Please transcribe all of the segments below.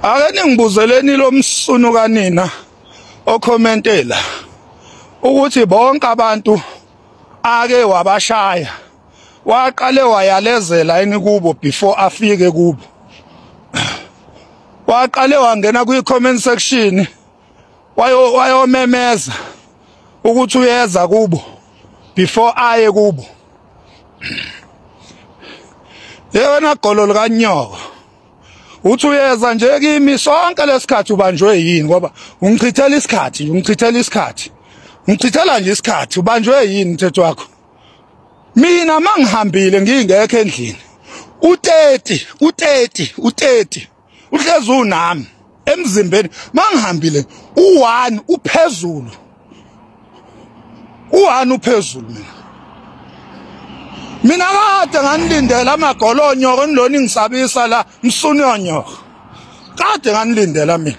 Ake ningibuzeleni lo msunu kanina okhomentela ukuthi bonke abantu ake wabashaya waqale wayalezela yini kubo before afike kubo. Waqale wangena kwi comment section wayomemeza ukuthi uyeza kubo before aye kubo. Yena golo likanyoko uthi uyeza nje kimi sonke lesikhathi ubanjwe yini, ngoba ungichithela isikhathi, ungichithela isikhathi, ungichithela nje isikhathi, ubanjwe yini mthetho wakho? Mina mangihambile ngingekho endlini, u30 u30 u30 uhlezi unami emzimbeni. Mangihambile u1 uphezulu, u1 uphezulu. Mina kade nganilindela amagolonyoko nilona ngisabisa la msunonyoko, kade nganilindela mina.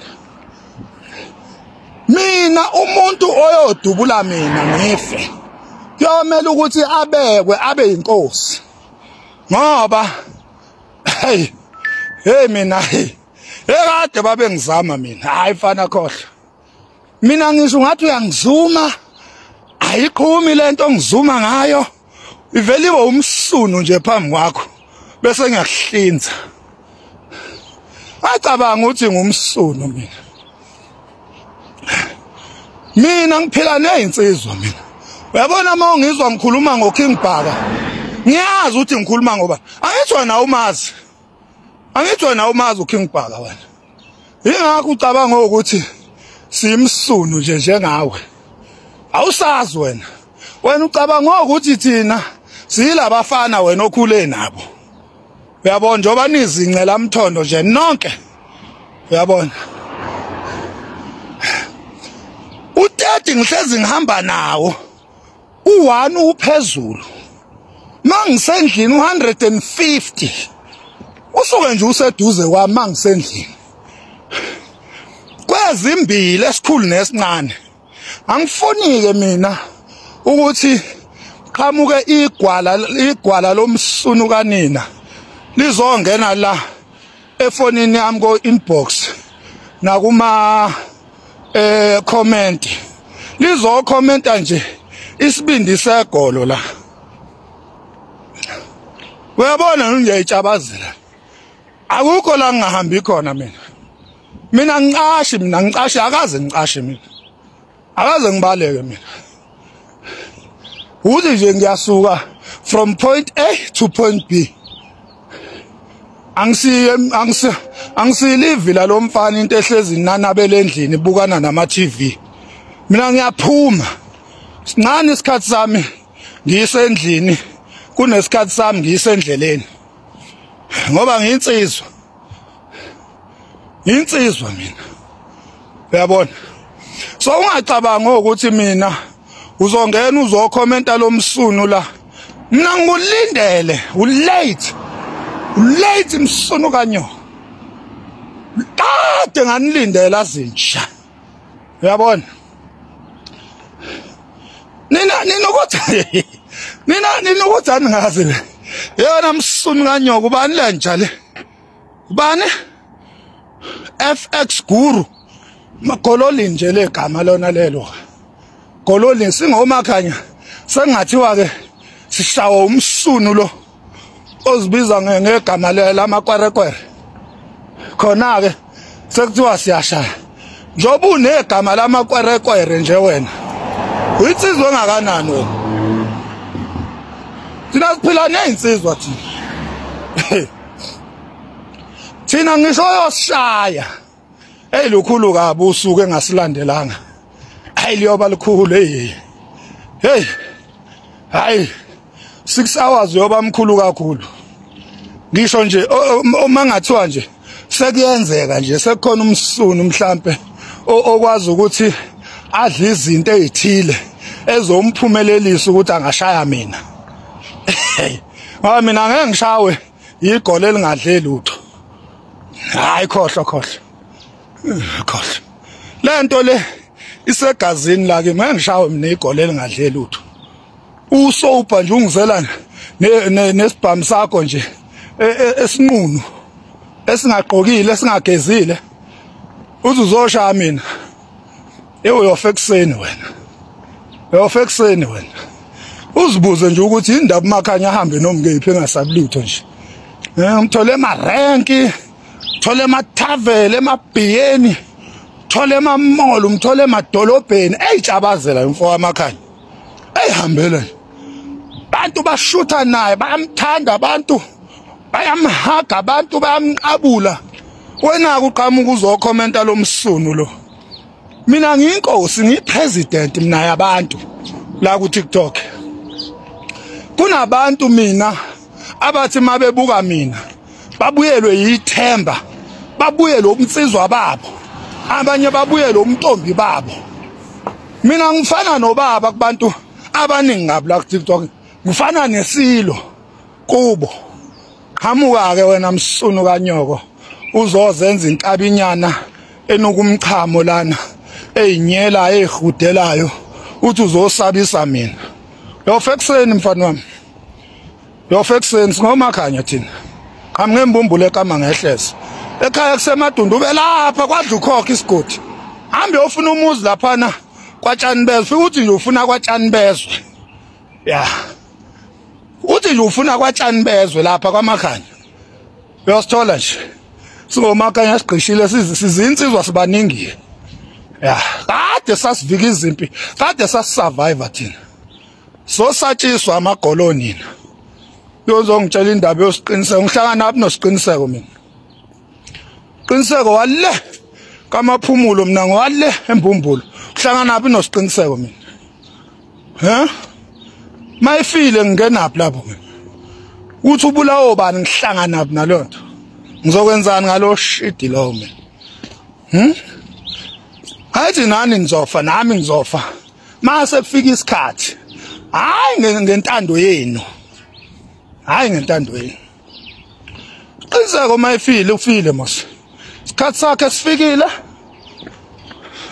Mina umuntu oyodubula mina ngife kuyomela ukuthi abekwe abe yinkosi, ngoba hey hey mina hey ekade babe ngizama mina. Hayi mfana khohlwa, mina ngisho ngathi uyangizuma, ayiqhumi lento ngizuma ngayo, iveliwe umsunu nje phambi kwakho bese ngiyakuhlinza. Acabanga ukuthi ngumsunu mina. Mina ngiphila nezinsizwa mina. Uyabona uma ungizwa ngikhuluma ngoKing Bhaka, ngiyazi ukuthi ngikhuluma ngoba angithi wena umazi, angithi wena umazi uKing Bhaka wena. Ingakho ucabanga ukuthi simsunu nje njengawe, awusazi wena. Wena ucabanga ukuthi thina siyilabafana wena okhule nabo. Uyabona njengoba nizincela mthondo nje nonke. Uyabona u30 ngihlezi ngihamba nawo, u1 uphezulu. Mangisendlini u150 usuke nje useduze kwami mangisendlini. Kwezimbili esikhulu nesincane angifuni ke mina ukuthi qhamuke igwala, igwala lomsunu kanina lizongena la efonini yami ko inbox nakuma comment, lizokhomenta nje isibindi segolo la. Uyabona ngiyayitshabazela, akukho la ngingahambi khona mina. Mina ngicashi, mina ngicashi, akaze ngicashi mina, akaze ngibaleke mina. Uthi nje ngiyasuka from point A to point B. Angisilivi la lomfana into ehlezi nanabele endlini ibukana nama TV. Mina ngiyaphuma. Sincane isikhathi sami ngiyisendlini kunesikhathi sami ngiyisendleleni. Ngoba ngiyinsizwa. Insizwa mina. Uyabona? So ungacabanga ukuthi mina uzongena uzokhomenta lomsunu la. Mina ngulindele, ulate. Ulate msunu kanyo. Kade nganilindela zinja. Uyabona? Nina ninokuthi nina ninokuthi angazi le. Yena msunu kanyoko ubani le nja le? Ubani? FX Guru. Magololi nje legama lona lelo. Gololi singomakhanya sengathiwa ke sishawa umsunu lo ozibiza ngegama lamakwerekwere. Khona ke sekuthiwa siyashaya. Njoba unegama lamakwerekwere nje wena, uyinsizwa engakanani wena? Thina siphila nezinsizwa thina. Thina ngisho yosishaya eyilukhulu kabi usuku engasilandelanga. Hayi liyoba likhulu hey. Hey. Hayi 6 hours yoba mkhulu kakhulu. Ngisho nje uma ngathiwa nje sekuyenzeka nje sekukhona umsunu mhlambe okwazi ukuthi adle izinto ezithile ezomphumelelisa ukuthi angashaya mina. Ngoba mina ngeke ngishawe igolo elingadle lutho. Hayi khohlwa khohlwa. Khohlwa. Lento le isegazini la ke ngeke ngishawe mina igolo elingadle lutho. Usopa nje ungizela nesibhamu sakho nje esinqunu esingaqokile esingagezile. Uthi uzoshaya mina. Uyofa ekuseni wena. Uyofa ekuseni wena. Uzibuze nje ukuthi indaba uMakhanya ahambe noma ngeyiphi engasabi lutho nje. Ngithole emarenki, thole emathavela, emabhiyeni, thole emamall, umthole emadolobheni, eyijabazela umfo kaMakhanya. Eyihambele. Abantu bashutha naye, bayamthanda abantu, bayamhaga abantu, bayamqabula. Wena uqhamuka uzokhomenta lo msunu lo. Mina ngiyinkosi, ngiyipresident mina yabantu la ku TikTok. Kunabantu mina abathi mabebuka mina babuyelwe yithemba, babuyelwe umnsizwa babo, abanye babuyelwe umntombi babo. Mina ngifana nobaba kubantu abaningi ngabi la ku TikTok, ngifana nesilo kubo. Hamuka ke wena msunu kanyoko, uzozenza inkabinyana enokumchamo lana, eyinyela ehudelayo, uthi uzosabisa mina. Uyofa ekuseni mfana wami. Uyofa ekuseni singoMakhanya thina. Qhamuke embumbule ekama ngehleza. Ekhaya kusemadundube lapha kwadla ukhokha isigodi. Hambe ufuna umuzi laphana kwatshani bezwe, fika uthi nje ufuna kwatshani bezwe. Ya. Uthi nje ufuna kwatshani bezwe lapha kwaMakhanya. Uyosithola nje. SingoMakhanya sigqishile, sizinsizwa sibaningi. Ya, kade sasivika izimpi, kade sasisurvive thina. So satshiswa amagoloni nina. Uyozongitshela indaba yosiqiniseko, ngihlangana naphi nosiqiniseko mina. Qiniseko wale kamaphumulo mina ngwale embumbulu. Ngihlangana naphi nosiqiniseko mina. He? Mayifile ngingenaphi lapho mina. Uthi ubulawo bani ngihlangana naphi nalonto. Ngizokwenzani ngalo shidi lo mina. Hayi nani nizofa nami ngizofa. Mase kufika isikhathi. Hayi ngentando yenu. Hayi ngentando yenu. Qiniseko mayifile ufile mos. Isikhathi sakhe sifikile.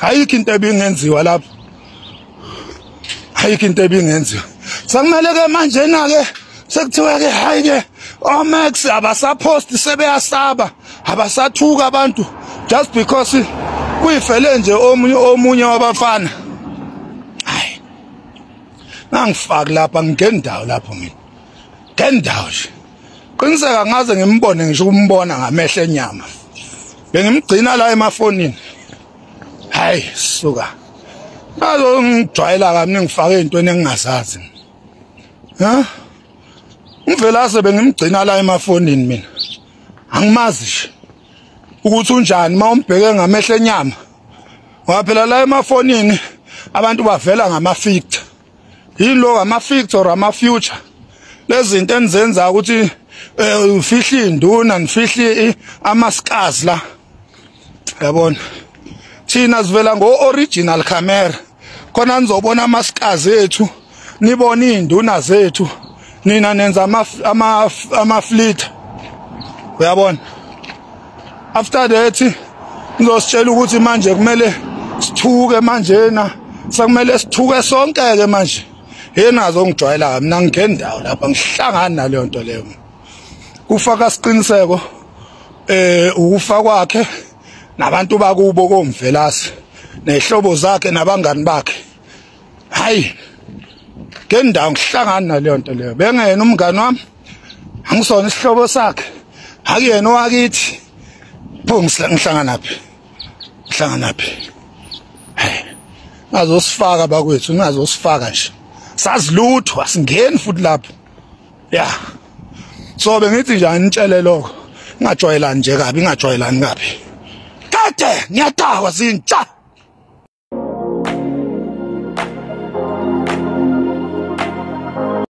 Ayikho into ebingenziwa lapho. Ayikho into ebingenziwa. Sakumele ke manje na ke sekuthiwa ke hayi ke oMax abasapost sebeyasaba, abasathuka abantu just because kuyifele nje omunye wabafana. Hayi. Ngangifaki lapha ngingendawo lapho mina. Ngendawo nje. Qiniseka ngaze ngimbone ngisho ukumbona ngamehlo enyama. Bengimgcina la emafonini. Hayi suka. Ngazo ngijwayela kami ngifake ezintweni engingazazi. Ha? Umvelase bengimgcina la emafonini mina. Angimazi nje ukuthi unjani mawumbheke ngamehlo enyama. Ngoba phela la emafonini abantu bavela ngama-filter. Yini lo ama-filter or ama-future? Lezi zinto enizenza ukuthi ufihli induna nifihli amaskazi la. Yabona? Thina sivela ngo-original camera. Khona nizobona amaskazi ethu, nibone induna zethu. Nina nenza ama-filter. Uyabona? After that ngizositshela ukuthi manje kumele sithuke manjena, sekumele sithuke sonke ke manje. Yena azongijwayela mina ngingendawo lapha ngihlangana naleyo nto leyo. Kufaka siqiniseko ukufa kwakhe nabantu bakubo komvelasi nezihlobo zakhe nabangani bakhe. Hayi ngendawo ngihlangana naleyo nto leyo. Bengena umngani wami, angisona isihlobo sakhe, akuyena owakithi. Pho ngihlangana phi? Ngihlangana phi? Hey, ngazosifaka bakwethu, ngazosifaka nje. Sazi lutho, asingeni futhi lapho. Yeah. So bengithi nje anitshele lokho. Ngingajwayelani nje kabi, ngingajwayelani kabi. Kade ngiyadakwa zintsha.